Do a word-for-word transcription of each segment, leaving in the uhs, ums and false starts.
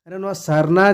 ᱟᱨᱮ, ᱱᱚᱣᱟ ᱥᱟᱨᱱᱟ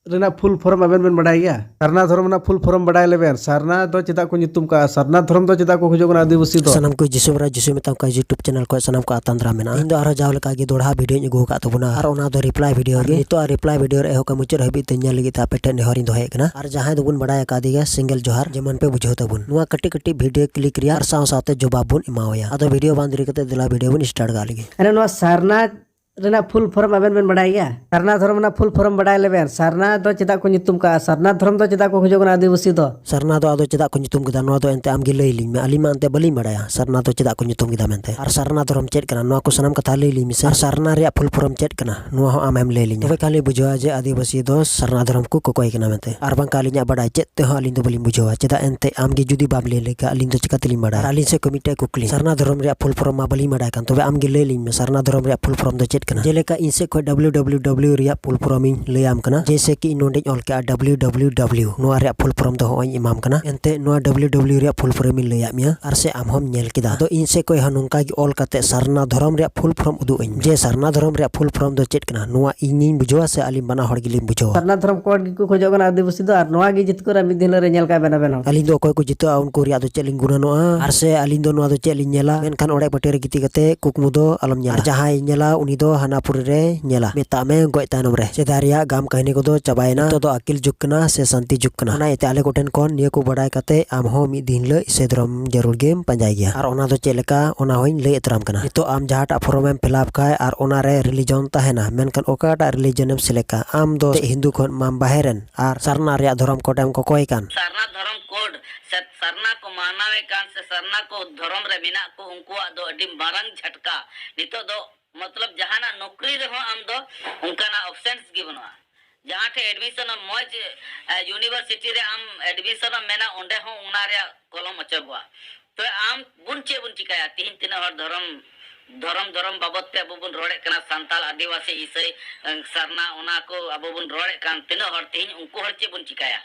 ᱨᱮᱱᱟᱜ ᱯᱷᱩᱞ ᱯᱷᱚᱨᱢ ᱟᱵᱮᱱ ᱵᱮᱱ ᱵᱟᱰᱟᱭ ᱜᱮᱭᱟ? ᱥᱟᱨᱱᱟ ᱫᱷᱚᱨᱚᱢ ᱨᱮᱱᱟᱜ ᱯᱷᱩᱞ ᱯᱷᱚᱨᱢ ᱵᱟᱰᱟᱭ ᱞᱮᱵᱮᱱ᱾ ᱥᱟᱨᱱᱟ ᱫᱚ ᱪᱮᱫᱟᱜ ᱠᱚ ᱧᱩᱛᱩᱢ ᱠᱟᱜᱼᱟ? ᱥᱟᱨᱱᱟ ᱫᱷᱚᱨᱚᱢ ᱫᱚ ᱪᱮᱫᱟᱜ ᱠᱚ ᱠᱷᱚᱡᱚᱜ ᱠᱟᱱᱟ ᱟᱹᱫᱤᱵᱟᱹᱥᱤ ᱫᱚ? ᱥᱟᱱᱟᱢ ᱠᱚ ᱡᱤᱥᱩ ᱵᱟᱨᱟ ᱡᱤᱥᱩ ᱢᱮᱛᱟᱢ ᱠᱟᱱ YouTube ᱪᱮᱱᱮᱞ ᱠᱷᱚᱱ ᱥᱟᱱᱟᱢ ᱠᱚ ᱟᱛᱟᱝ ᱫᱟᱨᱟᱢ ᱢᱮᱱᱟᱜᱼᱟ᱾ ᱤᱧ ᱫᱚ ᱟᱨᱦᱚᱸ ᱡᱟᱣ ᱞᱮᱠᱟ ᱜᱮ ᱫᱚᱲᱦᱟ ᱵᱷᱤᱰᱤᱭᱳᱧ ᱟᱹᱜᱩ ᱟᱠᱟᱫ ᱛᱟᱵᱚᱱᱟ, ᱟᱨ ᱚᱱᱟ ᱫᱚ ᱨᱤᱯᱞᱟᱭ ᱵᱷᱤᱰᱤᱭᱳ ᱜᱮ᱾ ᱱᱤᱛᱚᱜ ᱟᱨ ᱨᱤᱯᱞᱟᱭ ᱵᱷᱤᱰᱤᱭᱳ ᱨᱮ ᱮᱦᱚᱵ ᱠᱷᱚᱱ ᱢᱩᱪᱟᱹᱫ ᱦᱟᱹᱵᱤᱡ ᱛᱮ ᱧᱮᱞ ᱞᱟᱹᱜᱤᱫ ᱛᱮ ᱟᱯᱮ ᱴᱷᱮᱱ ᱱᱮᱦᱚᱨᱤᱧ ᱫᱚᱦᱚᱭᱮᱫ ᱠᱟᱱᱟ᱾ ᱟᱨ ᱡᱟᱦᱟᱸᱭ ᱫᱚᱵᱚᱱ ᱵᱟᱲᱟᱭ ᱟᱠᱟᱫᱮ ᱜᱮᱭᱟ ᱥᱤᱝᱜᱮᱞ ᱡᱚᱦᱟᱨ, ᱡᱮᱢᱚᱱ ᱯᱮ ᱵᱩᱡᱷᱟᱹᱣ ᱛᱟᱵᱚᱱ᱾ ᱱᱚᱣᱟ ᱠᱟᱹᱴᱤᱡ ᱠᱟᱹᱴᱤᱡ ᱵᱷᱤᱰᱤᱭᱳ ᱠᱞᱤᱠ ᱨᱮᱭᱟᱜ ᱟᱨ ᱥᱟᱶ ᱥᱟᱶᱛᱮ ᱡᱚᱵᱟᱵ ᱵᱚᱱ ᱮᱢᱟᱣᱟᱭᱟ᱾ ᱟᱫᱚ ᱵᱷᱤᱰᱤᱭᱳ ᱵᱟᱝ ᱫᱮᱨᱤ ᱠᱟᱛᱮ ᱫᱮᱞᱟ ᱵᱷᱤᱰᱤᱭᱳ ᱵᱚᱱ ᱥᱴᱟᱨᱴ ᱠᱟᱜ ᱞᱮᱜᱮ᱾ ᱟᱨᱮ, ᱱᱚᱣᱟ ᱥᱟᱨᱱᱟ ᱨᱮᱱᱟᱜ ᱯᱷᱩᱞ ᱯᱷᱚᱨᱢ ᱟᱵᱮᱱ ᱵᱮᱱ ᱵᱟᱰᱟᱭ ᱜᱮᱭᱟ? ᱥᱟᱨᱱᱟ ᱫᱷᱚᱨᱚᱢ ᱨᱮᱱᱟᱜ ᱯᱷᱩᱞ ᱯᱷᱚᱨᱢ ᱵᱟᱰᱟᱭ ᱞᱮᱵᱮᱱ᱾ ᱥᱟᱨᱱᱟ ᱫᱚ ᱪᱮᱫᱟᱜ ᱠᱚ ᱧᱩᱛᱩᱢ ᱠᱟᱜᱼᱟ? ᱥᱟᱨᱱᱟ ᱫᱷᱚᱨᱚᱢ ᱫᱚ ᱪᱮᱫᱟᱜ ᱠᱚ ᱠᱷᱚᱡᱚᱜ ᱠᱟᱱᱟ ᱟᱹᱫᱤᱵᱟᱹᱥᱤ ᱫᱚ? ᱥᱟᱨᱱᱟ ᱫᱚ ᱟᱫᱚ ᱪᱮᱫᱟᱜ ᱠᱚ ᱧᱩᱛᱩᱢ ᱠᱮᱫᱟ, ᱱᱚᱣᱟ ᱫᱚ ᱮᱱᱛᱮ ᱟᱢ ᱜᱮ ᱞᱟᱹᱭ ᱞᱤᱧ ᱢᱮ᱾ ᱟᱹᱞᱤᱧ ᱢᱟ ᱮᱱᱛᱮ ᱵᱟᱹᱞᱤᱧ ᱵᱟᱰᱟᱭᱟ ᱥᱟᱨᱱᱟ ᱫᱚ ᱪᱮᱫᱟᱜ ᱠᱚ ᱧᱩᱛᱩᱢ ᱠᱮᱫᱟ ᱢᱮᱱᱛᱮ᱾ ᱟᱨ ᱥᱟᱨᱱᱟ ᱫᱷᱚᱨᱚᱢ ᱪᱮᱫ ᱠᱟᱱᱟ, ᱱᱚᱣᱟ ᱠᱚ ᱥᱟᱱᱟᱢ ᱠᱟᱛᱷᱟ ᱞᱟᱹᱭ ᱞᱤᱧ ᱢᱮᱥᱮ᱾ ᱟᱨ ᱥᱟᱨᱱᱟ ᱨᱮᱭᱟᱜ ᱯᱷᱩᱞ ᱯᱷᱚᱨᱢ ᱪᱮᱫ ᱠᱟᱱᱟ, ᱱᱚᱣᱟ ᱦᱚᱸ ᱟᱢᱮᱢ ᱞᱟᱹᱭ ᱞᱤᱧᱟ᱾ ᱛᱚᱵᱮ ᱠᱷᱟᱱ ᱞᱤᱧ ᱵᱩᱡᱷᱟᱹᱣᱟ ᱡᱮ ᱟᱹᱫᱤᱵᱟᱹᱥᱤ ᱫᱚ ᱥᱟᱨᱱᱟ ᱫᱷᱚᱨᱚᱢ ᱠᱚ ᱠᱚᱠᱚᱭ ᱠᱟᱱᱟ ᱢᱮᱱᱛᱮ᱾ ᱟᱨ ᱵᱟᱝᱠᱷᱟᱱ ᱟᱹᱞᱤᱧᱟᱜ ᱵᱟᱰᱟᱭ ᱪᱮᱫ ᱛᱮᱦᱚᱸ ᱟᱹᱞᱤᱧ ᱫᱚ ᱵᱟᱹᱞᱤᱧ ᱵᱩᱡᱷᱟᱹᱣᱟ᱾ ᱪᱮᱫᱟᱜ ᱮᱱᱛᱮ ᱟᱢ ᱜᱮ ᱡᱩᱫᱤ ᱵᱟᱢ ᱞᱟᱹᱭ ᱞᱮᱠᱷᱟᱱ ᱟᱹᱞᱤᱧ ᱫᱚ ᱪᱤᱠᱟᱹ ᱛᱮᱞᱤᱧ ᱵᱟᱰᱟᱭᱟ? ᱟᱨ ᱟᱹᱞᱤᱧ ᱥᱮᱫ ᱠᱷᱚᱱ ᱢᱤᱫᱴᱮᱡ ᱠᱩᱠᱞᱤ, ᱥᱟᱨᱱᱟ ᱫᱷᱚᱨᱚᱢ ᱨᱮᱭᱟᱜ ᱯᱷᱩᱞ ᱯᱷᱚᱨᱚᱢ ᱢᱟ ᱵᱟᱹᱞᱤᱧ ᱵᱟᱰᱟᱭ ᱠᱟᱱ, ᱛᱚᱵᱮ ᱟᱢ ᱜᱮ ᱞᱟᱹᱭ ᱞᱤᱧ ᱢᱮ, ᱥᱟᱨᱱᱟ ᱫᱷᱚᱨᱚᱢ ᱨᱮᱭᱟᱜ ᱯᱷᱩᱞ ᱯᱷᱚᱨᱚᱢ ᱫᱚ ᱪᱮᱫ ᱠᱟᱱᱟ? ᱡᱮᱞᱮᱠᱟ ᱤᱧ ᱥᱮᱫ ᱠᱷᱚᱱ W W W ᱨᱮᱭᱟᱜ ᱯᱷᱩᱞ ᱯᱷᱚᱨᱚᱢ ᱤᱧ ᱞᱟᱹᱭᱟᱢ ᱠᱟᱱᱟ᱾ ᱡᱮᱭᱥᱮ ᱠᱤ ᱤᱧ ᱱᱚᱰᱮᱧ ᱚᱞ ᱠᱮᱜᱼᱟ W W W, ᱱᱚᱣᱟ ᱨᱮᱭᱟᱜ ᱯᱷᱩᱞ ᱯᱷᱚᱨᱚᱢ ᱫᱚ ᱦᱚᱸᱜᱼᱚᱭ ᱤᱧ ᱮᱢᱟᱢ ᱠᱟᱱᱟ᱾ ᱮᱱᱛᱮ ᱱᱚᱣᱟ W W W ᱨᱮᱭᱟᱜ ᱯᱷᱩᱞ ᱯᱷᱚᱨᱚᱢ ᱤᱧ ᱞᱟᱹᱭᱟᱫ ᱢᱮᱭᱟ, ᱟᱨ ᱥᱮ ᱟᱢ ᱦᱚᱸᱢ ᱧᱮᱞ ᱠᱮᱫᱟ᱾ ᱟᱫᱚ ᱤᱧ ᱥᱮᱫ ᱠᱷᱚᱱ ᱦᱚᱸ ᱱᱚᱝᱠᱟ ᱜᱮ ᱚᱞ ᱠᱟᱛᱮ ᱥᱟᱨᱱᱟ ᱫᱷᱚᱨᱚᱢ ᱨᱮᱭᱟᱜ ᱯᱷᱩᱞ ᱯᱷᱚᱨᱚᱢ ᱩᱫᱩᱜ ᱟᱹᱧ ᱢᱮ᱾ ᱡᱮ ᱥᱟᱨᱱᱟ ᱫᱷᱚᱨᱚᱢ ᱨᱮᱭᱟᱜ ᱯᱷᱩᱞ ᱯᱷᱚᱨᱚᱢ ᱫᱚ ᱪᱮᱫ ᱠᱟᱱᱟ, ᱱᱚᱣᱟ ᱤᱧᱤᱧ ᱵᱩᱡᱷᱟᱹᱣᱟ ᱥᱮ ᱟᱹᱞᱤᱧ ᱵᱟᱱᱟ ᱦᱚᱲ ᱜᱮᱞᱤᱧ ᱵᱩᱡᱷᱟᱹᱣᱟ? ᱥᱟᱨᱱᱟ ᱫᱷᱚᱨᱚᱢ ᱠᱳᱰ ᱜᱮᱠᱚ ᱠᱷᱚᱡᱚᱜ ᱠᱟᱱᱟ ᱟᱹᱫᱤᱵᱟᱹᱥᱤ ᱫᱚ, ᱟᱨ ᱱᱚᱣᱟ ᱜᱮ ᱡᱤᱛᱠᱟᱹᱨ ᱟᱨ ᱢᱤᱫ ᱫᱤᱱ ᱦᱤᱞᱳᱜ ᱨᱮ ᱧᱮᱞ ᱠᱟᱜ ᱵᱮᱱ ᱟᱵᱮᱱ ᱦᱚᱸ᱾ ᱟᱹᱞᱤᱧ ᱫᱚ ᱚᱠᱚᱭ ᱠᱚ ᱡᱤᱛᱟᱹᱜᱼᱟ ᱩᱱᱠᱩ ᱨᱮᱭᱟᱜ ᱫᱚ ᱪᱮᱫ ᱞᱤᱧ ᱜᱩᱱᱟᱹᱱᱚᱜᱼᱟ, ᱟᱨ ᱥᱮ ᱟᱹᱞᱤᱧ ᱫᱚ ᱱᱚᱣᱟ ᱫᱚ ᱪᱮᱫ ᱞᱤᱧ ᱧᱮᱞᱟ? ᱢᱮᱱᱠᱷᱟᱱ ᱚᱲᱮᱡ ᱯᱟᱹᱴᱤ ᱨᱮ ᱜᱤᱛᱤᱡ ᱠᱟᱛᱮ ᱠᱩᱠᱢᱩ ᱫᱚ ᱟᱞᱚᱢ ᱧᱮᱞᱟ᱾ ᱟᱨ ᱡᱟᱦᱟᱸᱭ ᱧᱮᱞᱟ ᱩᱱᱤ ᱫᱚ ᱦᱟᱱᱟ ᱯᱩᱨᱤ ᱨᱮ ᱧᱮᱞᱟ, ᱢᱮᱛᱟᱜ ᱢᱮ ᱜᱚᱡ ᱛᱟᱭᱱᱚᱢ ᱨᱮ᱾ ᱥᱮᱫᱟᱭ ᱨᱮᱭᱟᱜ ᱜᱟᱢ ᱠᱟᱹᱦᱱᱤ ᱠᱚᱫᱚ ᱪᱟᱵᱟᱭᱮᱱᱟ, ᱱᱤᱛᱚᱜ ᱫᱚ ᱟᱹᱠᱤᱞ ᱡᱩᱜᱽ ᱠᱟᱱᱟ ᱥᱮ ᱥᱟᱱᱛᱤ ᱡᱩᱜᱽ ᱠᱟᱱᱟ᱾ ᱚᱱᱟ ᱤᱭᱟᱹᱛᱮ ᱟᱞᱮ ᱠᱚᱴᱷᱮᱱ ᱠᱷᱚᱱ ᱱᱤᱭᱟᱹ ᱠᱚ ᱵᱟᱰᱟᱭ ᱠᱟᱛᱮ ᱟᱢ ᱦᱚᱸ ᱢᱤᱫ ᱫᱤᱱ ᱦᱤᱞᱳᱜ ᱤᱥᱟᱹᱭ ᱫᱷᱚᱨᱚᱢ ᱡᱟᱹᱨᱩᱲ ᱜᱮᱢ ᱯᱟᱸᱡᱟᱭ ᱜᱮᱭᱟ᱾ ᱟᱨ ᱚᱱᱟ ᱫᱚ ᱪᱮᱫ ᱞᱮᱠᱟ, ᱚᱱᱟ ᱦᱚᱸᱧ ᱞᱟᱹᱭ ᱩᱛᱟᱹᱨᱟᱢ ᱠᱟᱱᱟ᱾ ᱱᱤᱛᱚᱜ ᱟᱢ ᱡᱟᱦᱟᱸᱴᱟᱜ ᱯᱷᱚᱨᱚᱢ ᱮᱢ ᱯᱷᱤᱞᱟᱯ ᱠᱷᱟᱡ ᱟᱨ ᱚᱱᱟᱨᱮ ᱨᱤᱞᱤᱡᱚᱱ ᱛᱟᱦᱮᱱᱟ, ᱢᱮᱱᱠᱷᱟᱱ ᱚᱠᱟᱴᱟᱜ ᱨᱤᱞᱤᱡᱚᱱ ᱮᱢ ᱥᱤᱞᱮᱠᱴᱟ? ᱟᱢ ᱫᱚ ᱦᱤᱱᱫᱩ ᱠᱷᱚᱱ ᱢᱟᱢ ᱵᱟᱦᱮᱨ ᱮᱱ ᱟᱨ ᱥᱟᱨᱱᱟ ᱨᱮᱭᱟᱜ ᱫᱷᱚᱨᱚᱢ ᱠᱳᱰ ᱮᱢ ᱠᱚᱠᱚᱭ ᱠᱟᱱ᱾ ᱥᱟᱨᱱᱟ ᱫᱷᱚᱨᱚᱢ ᱠᱳᱰ ᱥᱮ ᱥᱟᱨᱱᱟ ᱠᱚ ᱢᱟᱱᱟᱣᱮᱫ ᱠᱟᱱ ᱥᱮ ᱥᱟᱨᱱᱟ ᱠᱚ ᱫᱷᱚᱨᱚᱢ ᱨᱮ ᱢᱮᱱᱟᱜ ᱠᱚ, ᱩᱱᱠᱩᱣᱟᱜ ᱫᱚ ᱟᱹᱰᱤ ᱢᱟᱨᱟᱝ ᱡᱷᱟᱴᱠᱟ᱾ ᱱᱤᱛᱚᱜ ᱫᱚ ᱢᱚᱛᱞᱚᱵ ᱡᱟᱦᱟᱱᱟᱜ ᱱᱚᱠᱨᱤ ᱨᱮᱦᱚᱸ ᱟᱢ ᱫᱚ ᱚᱱᱠᱟᱱᱟᱜ ᱚᱯᱥᱮᱱᱥ ᱜᱮ ᱵᱟᱹᱱᱩᱜᱼᱟ᱾ ᱡᱟᱦᱟᱸ ᱴᱷᱮᱱ ᱮᱰᱢᱤᱥᱚᱱ ᱟᱢ, ᱢᱚᱡᱽ ᱤᱭᱩᱱᱤᱵᱷᱟᱨᱥᱤᱴᱤ ᱨᱮ ᱟᱢ ᱮᱰᱢᱤᱥᱚᱱ ᱮᱢ ᱢᱮᱱᱟ, ᱚᱸᱰᱮ ᱦᱚᱸ ᱚᱱᱟ ᱨᱮᱭᱟᱜ ᱠᱚᱞᱚᱢ ᱚᱪᱚᱜᱚᱜᱼᱟ᱾ ᱛᱚ ᱟᱢ ᱵᱚᱱ ᱪᱮᱫ ᱵᱚᱱ ᱪᱤᱠᱟᱹᱭᱟ? ᱛᱤᱦᱤᱧ ᱛᱤᱱᱟᱹᱜ ᱦᱚᱲ ᱫᱷᱚᱨᱚᱢ ᱫᱷᱚᱨᱚᱢ ᱫᱷᱚᱨᱚᱢ ᱵᱟᱵᱚᱫ ᱛᱮ ᱟᱵᱚ ᱵᱚᱱ ᱨᱚᱲᱮᱫ ᱠᱟᱱᱟ, ᱥᱟᱱᱛᱟᱲ, ᱟᱹᱫᱤᱵᱟᱹᱥᱤ, ᱤᱥᱟᱹᱭ, ᱥᱟᱨᱱᱟ, ᱚᱱᱟ ᱠᱚ ᱟᱵᱚ ᱵᱚᱱ ᱨᱚᱲᱮᱫ ᱠᱟᱱ, ᱛᱤᱱᱟᱹᱜ ᱦᱚᱲ ᱛᱤᱦᱤᱧ ᱩᱱᱠᱩ ᱦᱚᱲ ᱪᱮᱫ ᱵᱚᱱ ᱪᱤᱠᱟᱹᱭᱟ?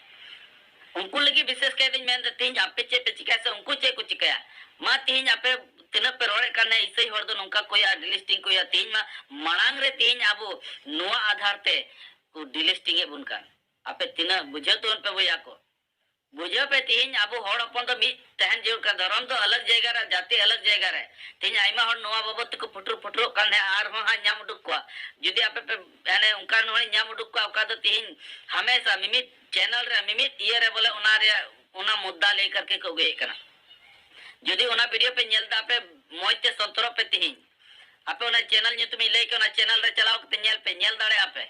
ᱩᱱᱠᱩ ᱞᱟᱹᱜᱤᱫ ᱵᱤᱥᱮᱥ ᱠᱟᱭᱛᱮᱧ ᱢᱮᱱᱫᱟ, ᱛᱤᱦᱤᱧ ᱟᱯᱮ ᱪᱮᱫ ᱯᱮ ᱪᱤᱠᱟᱹᱭᱟ ᱥᱮ ᱩᱱᱠᱩ ᱪᱮᱫ ᱠᱚ ᱪᱤᱠᱟᱹᱭᱟ? ᱢᱟ ᱛᱤᱦᱤᱧ ᱟᱯᱮ ᱛᱤᱱᱟᱹᱜ ᱯᱮ ᱨᱚᱲᱮᱫ ᱠᱟᱱ, ᱤᱥᱟᱹᱭ ᱦᱚᱲ ᱫᱚ ᱱᱚᱝᱠᱟ ᱠᱚ ᱦᱩᱭᱩᱜᱼᱟ, ᱰᱤᱞᱤᱥᱴᱤᱝ ᱠᱚ ᱦᱩᱭᱩᱜᱼᱟ, ᱛᱤᱦᱤᱧ ᱢᱟ ᱢᱟᱲᱟᱝ ᱨᱮ ᱛᱤᱦᱤᱧ ᱟᱵᱚ ᱱᱚᱣᱟ ᱟᱫᱷᱟᱨ ᱛᱮ ᱠᱚ ᱰᱤᱞᱤᱥᱴᱤᱝ ᱮᱫ ᱵᱚᱱ ᱠᱟᱱ᱾ ᱟᱯᱮ ᱛᱤᱱᱟᱹᱜ ᱵᱩᱡᱷᱟᱹᱣ ᱛᱟᱵᱚᱱ ᱯᱮ ᱵᱚᱭᱦᱟ ᱠᱚ, ᱵᱩᱡᱷᱟᱹᱣ ᱯᱮ, ᱛᱤᱦᱤᱧ ᱟᱵᱚ ᱦᱚᱲ ᱦᱚᱯᱚᱱ ᱫᱚ ᱢᱤᱫ ᱛᱟᱦᱮᱱ ᱡᱟᱹᱨᱩᱲ ᱠᱟᱱᱟ᱾ ᱫᱷᱚᱨᱚᱢ ᱫᱚ ᱟᱞᱟᱜᱽ ᱡᱟᱭᱜᱟ ᱨᱮ, ᱡᱟᱹᱛᱤ ᱟᱞᱟᱜᱽ ᱡᱟᱭᱜᱟ ᱨᱮ᱾ ᱛᱤᱦᱤᱧ ᱟᱭᱢᱟ ᱦᱚᱲ ᱱᱚᱣᱟ ᱵᱟᱵᱚᱫ ᱛᱮᱠᱚ ᱯᱩᱴᱩᱨ ᱯᱩᱴᱩᱨᱚᱜ ᱠᱟᱱ ᱛᱟᱦᱮᱸᱫ, ᱟᱨᱦᱚᱸ ᱦᱟᱸᱜ ᱧᱟᱢ ᱩᱰᱩᱠ ᱠᱚᱣᱟ᱾ ᱡᱩᱫᱤ ᱟᱯᱮ ᱯᱮ, ᱢᱟᱱᱮ, ᱚᱱᱠᱟᱱ ᱦᱚᱲ ᱧᱟᱢ ᱩᱰᱩᱠ ᱠᱚᱣᱟ, ᱚᱠᱟ ᱫᱚ ᱛᱤᱦᱤᱧ ᱦᱟᱢᱮᱥᱟ ᱢᱤᱢᱤᱫ ᱪᱮᱱᱮᱞ ᱨᱮ, ᱢᱤᱢᱤᱫ ᱤᱭᱟᱹ ᱨᱮ ᱵᱚᱞᱮ ᱚᱱᱟ ᱨᱮᱭᱟᱜ, ᱚᱱᱟ ᱢᱩᱫᱽᱫᱟ ᱞᱟᱹᱭ ᱠᱟᱨᱠᱮ ᱠᱚ ᱟᱹᱜᱩᱭᱮᱫ ᱠᱟᱱᱟ᱾ ᱡᱩᱫᱤ ᱚᱱᱟ ᱵᱷᱤᱰᱤᱭᱳ ᱯᱮ ᱧᱮᱞ ᱮᱫᱟ, ᱟᱯᱮ ᱢᱚᱡᱽ ᱛᱮ ᱥᱚᱱᱛᱚᱨᱚᱜ ᱯᱮ ᱛᱤᱦᱤᱧ᱾ ᱟᱯᱮ ᱚᱱᱟ ᱪᱮᱱᱮᱞ ᱧᱩᱛᱩᱢᱤᱧ ᱞᱟᱹᱭ ᱠᱮᱫ, ᱚᱱᱟ ᱪᱮᱱᱮᱞ ᱨᱮ ᱪᱟᱞᱟᱣ ᱠᱟᱛᱮ ᱧᱮᱞ ᱯᱮ, ᱧᱮᱞ ᱫᱟᱲᱮᱭᱟᱜᱼᱟ ᱯᱮ᱾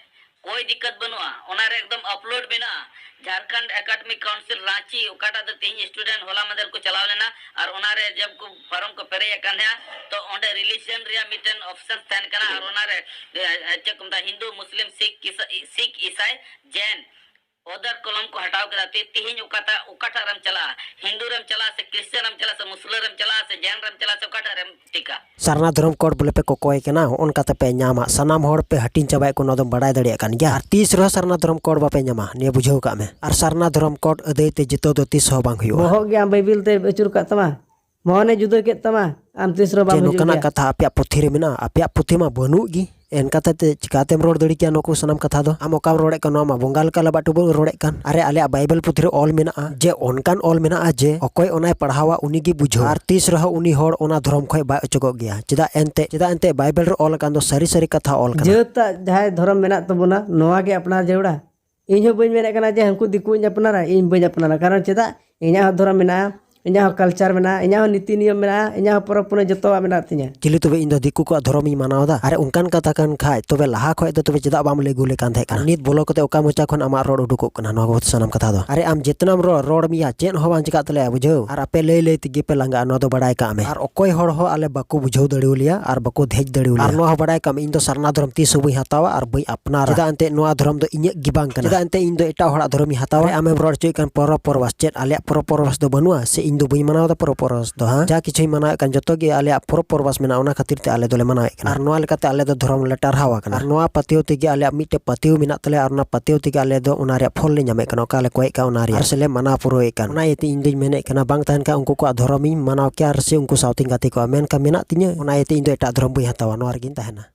ᱠᱳᱭ ᱫᱤᱠᱠᱟᱛ ᱵᱟᱹᱱᱩᱜᱼᱟ, ᱚᱱᱟ ᱨᱮ ᱮᱠᱫᱚᱢ ᱟᱯᱞᱳᱰ ᱢᱮᱱᱟᱜᱼᱟ᱾ ᱡᱷᱟᱨᱠᱷᱚᱸᱰ ᱮᱠᱟᱰᱮᱢᱤᱠ ᱠᱟᱣᱩᱱᱥᱤᱞ ᱨᱟᱸᱪᱤ, ᱚᱠᱟᱴᱟᱜ ᱫᱚ ᱛᱮᱦᱮᱧ ᱥᱴᱩᱰᱮᱱᱴ ᱦᱚᱞᱟ ᱢᱟᱫᱷᱮᱨ ᱠᱚ ᱪᱟᱞᱟᱣ ᱞᱮᱱᱟ ᱟᱨ ᱚᱱᱟ ᱨᱮ ᱡᱚᱵ ᱠᱚ ᱯᱷᱚᱨᱚᱢ ᱠᱚ ᱯᱮᱨᱮᱡ ᱟᱠᱟᱱ ᱛᱟᱦᱮᱸᱫ, ᱛᱚ ᱚᱸᱰᱮ ᱨᱤᱞᱤᱡᱤᱭᱚᱱ ᱨᱮᱭᱟᱜ ᱢᱤᱫᱴᱮᱱ ᱚᱯᱥᱮᱱ ᱛᱟᱦᱮᱱ ᱠᱟᱱᱟ ᱟᱨ ᱚᱱᱟ ᱨᱮ, ᱮ, ᱮ, ᱪᱮᱫ ᱠᱚ ᱢᱮᱛᱟᱜᱼᱟ, ᱦᱤᱱᱫᱩ, ᱢᱩᱥᱞᱤᱢ, ᱥᱤᱠᱷ, ᱤᱥᱟ-, ᱥᱤᱠᱷ, ᱤᱥᱟᱭ, ᱡᱮᱱ, ᱚᱫᱟᱨ ᱠᱚᱞᱚᱢ ᱠᱚ ᱦᱟᱴᱟᱣ ᱠᱮᱫᱟ᱾ ᱛᱮ ᱛᱤᱦᱤᱧ ᱚᱠᱟᱴᱟᱜ, ᱚᱠᱟᱴᱟᱜ ᱨᱮᱢ ᱪᱟᱞᱟᱜᱼᱟ? ᱦᱤᱱᱫᱩ ᱨᱮᱢ ᱪᱟᱞᱟᱜᱼᱟ ᱥᱮ ᱠᱨᱤᱥᱪᱟᱱ ᱨᱮᱢ ᱪᱟᱞᱟᱜᱼᱟ ᱥᱮ ᱢᱩᱥᱞᱟᱹ ᱨᱮᱢ ᱪᱟᱞᱟᱜᱼᱟ ᱥᱮ ᱡᱮᱱ ᱨᱮᱢ ᱪᱟᱞᱟᱜᱼᱟ ᱥᱮ ᱚᱠᱟᱴᱟᱜ ᱨᱮᱢ ᱴᱤᱠᱟ? ᱥᱟᱨᱱᱟ ᱫᱷᱚᱨᱚᱢ ᱠᱳᱰ ᱵᱚᱞᱮ ᱯᱮ ᱠᱚᱠᱚᱭ ᱠᱟᱱᱟ, ᱦᱚᱸᱜᱼᱚ ᱱᱚᱝᱠᱟ ᱛᱮᱯᱮ ᱧᱟᱢᱟ᱾ ᱥᱟᱱᱟᱢ ᱦᱚᱲ ᱯᱮ ᱦᱟᱹᱴᱤᱧ ᱪᱟᱵᱟᱭᱮᱫ ᱠᱚ, ᱱᱚᱣᱟ ᱫᱚᱢ ᱵᱟᱲᱟᱭ ᱫᱟᱲᱮᱭᱟᱜ ᱠᱟᱱ ᱜᱮᱭᱟ᱾ ᱟᱨ ᱛᱤᱥ ᱨᱮᱦᱚᱸ ᱥᱟᱨᱱᱟ ᱫᱷᱚᱨᱚᱢ ᱠᱳᱰ ᱵᱟᱯᱮ ᱧᱟᱢᱟ, ᱱᱤᱭᱟᱹ ᱵᱩᱡᱷᱟᱹᱣ ᱠᱟᱜ ᱢᱮ᱾ ᱟᱨ ᱥᱟᱨᱱᱟ ᱫᱷᱚᱨᱚᱢ ᱠᱳᱰ ᱟᱹᱫᱟᱹᱭ ᱛᱮ ᱡᱤᱛᱟᱹᱣ ᱫᱚ ᱛᱤᱥ ᱦᱚᱸ ᱵᱟᱝ ᱦᱩᱭᱩᱜᱼᱟ᱾ ᱵᱚᱦᱚᱜ ᱜᱮ ᱟᱢ ᱵᱟᱭᱵᱮᱞ ᱛᱮ ᱟᱹᱪᱩᱨ ᱠᱟᱜ ᱛᱟᱢᱟ, ᱢᱚᱱᱮ ᱡᱩᱫᱟᱹ ᱠᱮᱫ ᱛᱟᱢᱟ, ᱟᱢ ᱛᱤᱥ ᱨᱮᱦᱚᱸ ᱵᱟᱢ ᱡᱮ ᱦᱤᱡᱩᱜ ᱱᱚᱝᱠᱟᱱᱟᱜ ᱜᱮᱭᱟ᱾ ᱠᱟᱛᱷᱟ ᱟᱯᱮᱭᱟᱜ ᱯᱩᱛᱷᱤ ᱨᱮ ᱢᱮᱱᱟᱜᱼᱟ? ᱟᱯᱮᱭᱟᱜ ᱯᱩᱛᱷᱤ ᱢᱟ ᱵᱟᱹᱱᱩᱜ ᱜᱮ᱾ ᱮᱱᱠᱟᱛᱮ ᱛᱮ ᱪᱤᱠᱟᱛᱮᱢ ᱨᱚᱲ ᱫᱟᱲᱮ ᱠᱮᱭᱟ ᱱᱩᱠᱩ ᱥᱟᱱᱟᱢ ᱠᱟᱛᱷᱟ ᱫᱚ? ᱟᱢ ᱚᱠᱟᱢ ᱨᱚᱲᱮᱫ ᱠᱟᱱ, ᱱᱚᱣᱟ ᱢᱟ ᱵᱚᱸᱜᱟ ᱞᱮᱠᱟ ᱞᱟᱵᱟᱫ ᱴᱩᱵᱟᱹᱜ ᱨᱚᱲᱮᱫ ᱠᱟᱱ᱾ ᱟᱨᱮ, ᱟᱞᱮᱭᱟᱜ ᱵᱟᱭᱵᱮᱞ ᱯᱩᱛᱷᱤ ᱨᱮ ᱚᱞ ᱢᱮᱱᱟᱜᱼᱟ ᱡᱮ ᱚᱱᱠᱟᱱ ᱚᱞ ᱢᱮᱱᱟᱜᱼᱟ ᱡᱮ ᱚᱠᱚᱭ ᱚᱱᱟᱭ ᱯᱟᱲᱦᱟᱣᱟ ᱩᱱᱤ ᱜᱮ ᱵᱩᱡᱷᱟᱹᱣᱟ, ᱟᱨ ᱛᱤᱥ ᱨᱮᱦᱚᱸ ᱩᱱᱤ ᱦᱚᱲ ᱚᱱᱟ ᱫᱷᱚᱨᱚᱢ ᱠᱷᱚᱱ ᱵᱟᱭ ᱚᱪᱚᱜᱚᱜ ᱜᱮᱭᱟ᱾ ᱪᱮᱫᱟᱜ ᱮᱱᱛᱮ, ᱪᱮᱫᱟᱜ ᱮᱱᱛᱮ ᱵᱟᱭᱵᱮᱞ ᱨᱮ ᱚᱞ ᱟᱠᱟᱱ ᱫᱚ ᱥᱟᱹᱨᱤ ᱥᱟᱹᱨᱤ ᱠᱟᱛᱷᱟ ᱚᱞ ᱠᱟᱱᱟ᱾ ᱡᱟᱹᱛᱟᱜ ᱡᱟᱦᱟᱸᱭ ᱫᱷᱚᱨᱚᱢ ᱢᱮᱱᱟᱜ ᱛᱟᱵᱚᱱᱟ, ᱱᱚᱣᱟ ᱜᱮ ᱟᱯᱱᱟᱨ ᱡᱟᱹᱨᱩᱲᱟ᱾ ᱤᱧ ᱦᱚᱸ ᱵᱟᱹᱧ ᱢᱮᱱᱮᱫ ᱠᱟᱱᱟ ᱡᱮ ᱦᱟᱹᱱᱠᱩ ᱫᱤᱠᱩᱧ ᱟᱯᱱᱟᱨᱟ, ᱤᱧ ᱵᱟᱹᱧ ᱟᱯᱱᱟᱨᱟ᱾ ᱠᱟᱨᱚᱱ ᱪᱮᱫᱟᱜ? ᱤᱧᱟᱹᱜ ᱦᱚᱸ ᱫᱷᱚᱨᱚᱢ ᱢᱮᱱᱟᱜᱼᱟ, ᱤᱧᱟᱹᱜ ᱦᱚᱸ ᱠᱟᱞᱪᱟᱨ ᱢᱮᱱᱟᱜᱼᱟ, ᱤᱧᱟᱹᱜ ᱦᱚᱸ ᱱᱤᱛᱤ ᱱᱤᱭᱚᱢ ᱢᱮᱱᱟᱜᱼᱟ, ᱤᱧᱟᱹᱜ ᱦᱚᱸ ᱯᱚᱨᱚᱵᱽ ᱯᱩᱱᱟᱹᱭ ᱡᱚᱛᱚᱣᱟᱜ ᱢᱮᱱᱟᱜ ᱛᱤᱧᱟᱹ᱾ ᱪᱤᱞᱤ ᱛᱚᱵᱮ ᱤᱧ ᱫᱚ ᱫᱤᱠᱩ ᱠᱚᱣᱟᱜ ᱫᱷᱚᱨᱚᱢᱤᱧ ᱢᱟᱱᱟᱣ ᱮᱫᱟ? ᱟᱨᱮ, ᱚᱱᱠᱟᱱ ᱠᱟᱛᱷᱟ ᱠᱟᱱ ᱠᱷᱟᱡ ᱛᱚᱵᱮ ᱞᱟᱦᱟ ᱠᱷᱚᱡ ᱫᱚ ᱛᱚᱵᱮ ᱪᱮᱫᱟᱜ ᱵᱟᱢ ᱞᱟᱹᱭ ᱟᱹᱜᱩ ᱞᱮ ᱠᱟᱱ ᱛᱟᱦᱮᱸ ᱠᱟᱱᱟ? ᱟᱨ ᱱᱤᱛ ᱵᱚᱞᱚ ᱠᱟᱛᱮ ᱚᱠᱟ ᱢᱚᱪᱟ ᱠᱷᱚᱱ ᱟᱢᱟᱜ ᱨᱚᱲ ᱩᱰᱩᱠᱚᱜ ᱠᱟᱱᱟ? ᱱᱚᱣᱟ ᱠᱚ ᱥᱟᱱᱟᱢ ᱠᱟᱛᱷᱟ ᱫᱚ᱾ ᱟᱨᱮ, ᱟᱢ ᱡᱮᱛᱱᱟᱢ ᱨᱚᱲ, ᱨᱚᱲ ᱢᱮᱭᱟ, ᱪᱮᱫ ᱦᱚᱸ ᱵᱟᱝ ᱪᱤᱠᱟᱜ ᱛᱟᱞᱮᱭᱟ, ᱵᱩᱡᱷᱟᱹᱣ? ᱟᱨ ᱟᱯᱮ ᱞᱟᱹᱭ ᱞᱟᱹᱭ ᱛᱮᱜᱮ ᱯᱮ ᱞᱟᱸᱜᱟᱜᱼᱟ, ᱱᱚᱣᱟ ᱫᱚ ᱵᱟᱲᱟᱭ ᱠᱟᱜ ᱢᱮ᱾ ᱟᱨ ᱚᱠᱚᱭ ᱦᱚᱲ ᱦᱚᱸ ᱟᱞᱮ ᱵᱟᱠᱚ ᱵᱩᱡᱷᱟᱹᱣ ᱫᱟᱲᱮᱣᱟᱞᱮᱭᱟ ᱟᱨ ᱵᱟᱠᱚ ᱫᱷᱮᱡ ᱫᱟᱲᱮᱣᱟᱞᱮᱭᱟ᱾ ᱟᱨ ᱱᱚᱣᱟ ᱦᱚᱸ ᱵᱟᱲᱟᱭ ᱠᱟᱜ ᱢᱮ, ᱤᱧ ᱫᱚ ᱥᱟᱨᱱᱟ ᱫᱷᱚᱨᱚᱢ ᱛᱤᱥ ᱦᱚᱸ ᱵᱟᱹᱧ ᱦᱟᱛᱟᱣᱟ ᱟᱨ ᱵᱟᱹᱧ ᱟᱯᱱᱟᱨᱟ᱾ ᱪᱮᱫᱟᱜ ᱮᱱᱛᱮ ᱱᱚᱣᱟ ᱫᱷᱚᱨᱚᱢ ᱫᱚ ᱤᱧᱟᱹᱜ ᱜᱮ ᱵᱟᱝ ᱠᱟᱱᱟ᱾ ᱪᱮᱫᱟᱜ ᱮᱱᱛᱮ ᱤᱧ ᱫᱚ ᱮᱴᱟᱜ ᱦᱚᱲᱟᱜ ᱫᱷᱚᱨᱚᱢᱤᱧ ᱦᱟᱛᱟᱣᱟ? ᱟᱨᱮ, ᱟᱢᱮᱢ ᱨᱚᱲ ᱦᱚᱪᱚᱭᱮᱫ ᱠᱟᱱ ᱯᱚᱨᱚᱵᱽ ᱯᱚᱨᱵᱟᱥ, ᱪᱮᱫ ᱟᱞᱮᱭᱟᱜ ᱯᱚᱨᱚᱵᱽ ᱯᱚᱨᱵᱟᱥ ᱫᱚ ᱵᱟᱹᱱᱩᱜᱼᱟ? ᱥᱮ ᱤᱧ ᱫᱚ ᱵᱟᱹᱧ ᱢᱟᱱᱟᱣᱮᱫᱟ ᱯᱚᱨᱚᱵᱽ ᱯᱚᱨᱵᱟᱥ ᱫᱚ, ᱦᱟᱸ? ᱡᱟ ᱠᱤᱪᱷᱩᱧ ᱢᱟᱱᱟᱣᱮᱫ ᱠᱟᱱ ᱡᱚᱛᱚ ᱜᱮ ᱟᱞᱮᱭᱟᱜ ᱯᱚᱨᱚᱵᱽ ᱯᱚᱨᱵᱟᱥ ᱢᱮᱱᱟᱜᱼᱟ, ᱚᱱᱟ ᱠᱷᱟᱹᱛᱤᱨ ᱛᱮ ᱟᱞᱮ ᱫᱚᱞᱮ ᱢᱟᱱᱟᱣᱮᱫ ᱠᱟᱱᱟ᱾ ᱟᱨ ᱱᱚᱣᱟ ᱞᱮᱠᱟᱛᱮ ᱟᱞᱮ ᱫᱚ ᱫᱷᱚᱨᱚᱢ ᱞᱮ ᱴᱟᱨᱦᱟᱣ ᱟᱠᱟᱱᱟ᱾ ᱟᱨ ᱱᱚᱣᱟ ᱯᱟᱹᱛᱭᱟᱹᱣ ᱛᱮᱜᱮ ᱟᱞᱮᱭᱟᱜ ᱢᱤᱫᱴᱮᱡ ᱯᱟᱹᱛᱭᱟᱹᱣ ᱢᱮᱱᱟᱜ ᱛᱟᱞᱮᱭᱟ, ᱟᱨ ᱚᱱᱟ ᱯᱟᱹᱛᱭᱟᱹᱣ ᱛᱮᱜᱮ ᱟᱞᱮ ᱫᱚ ᱚᱱᱟ ᱨᱮᱭᱟᱜ ᱯᱷᱚᱞ ᱞᱮ ᱧᱟᱢᱮᱫ ᱠᱟᱱᱟ, ᱚᱠᱟ ᱞᱮ ᱠᱚᱭᱮᱜ ᱠᱟᱱ ᱚᱱᱟ ᱨᱮᱭᱟᱜ᱾ ᱟᱨ ᱥᱮᱞᱮ ᱢᱟᱱᱟᱣ ᱯᱩᱨᱟᱹᱣᱮᱫ ᱠᱟᱱ᱾ ᱚᱱᱟ ᱤᱭᱟᱹᱛᱮ ᱤᱧ ᱫᱚᱧ ᱢᱮᱱᱮᱫ ᱠᱟᱱᱟ, ᱵᱟᱝ ᱛᱟᱦᱮᱱ ᱠᱷᱟᱱ ᱩᱱᱠᱩ ᱠᱚᱣᱟᱜ ᱫᱷᱚᱨᱚᱢᱤᱧ ᱢᱟᱱᱟᱣ ᱠᱮᱭᱟ ᱟᱨ ᱥᱮ ᱩᱱᱠᱩ ᱥᱟᱶᱛᱮᱧ ᱜᱟᱛᱮ ᱠᱚᱜᱼᱟ, ᱢᱮᱱᱠᱷᱟᱱ ᱢᱮᱱᱟᱜ ᱛᱤᱧᱟᱹ, ᱚᱱᱟ ᱤᱭᱟᱹᱛᱮ ᱤᱧ ᱫᱚ ᱮᱴᱟᱜ ᱫᱷᱚᱨᱚᱢ ᱵᱟᱹᱧ ᱦᱟᱛᱟᱣᱟ, ᱱᱚᱣᱟ ᱨᱮᱜᱮᱧ ᱛᱟᱦᱮᱱᱟ᱾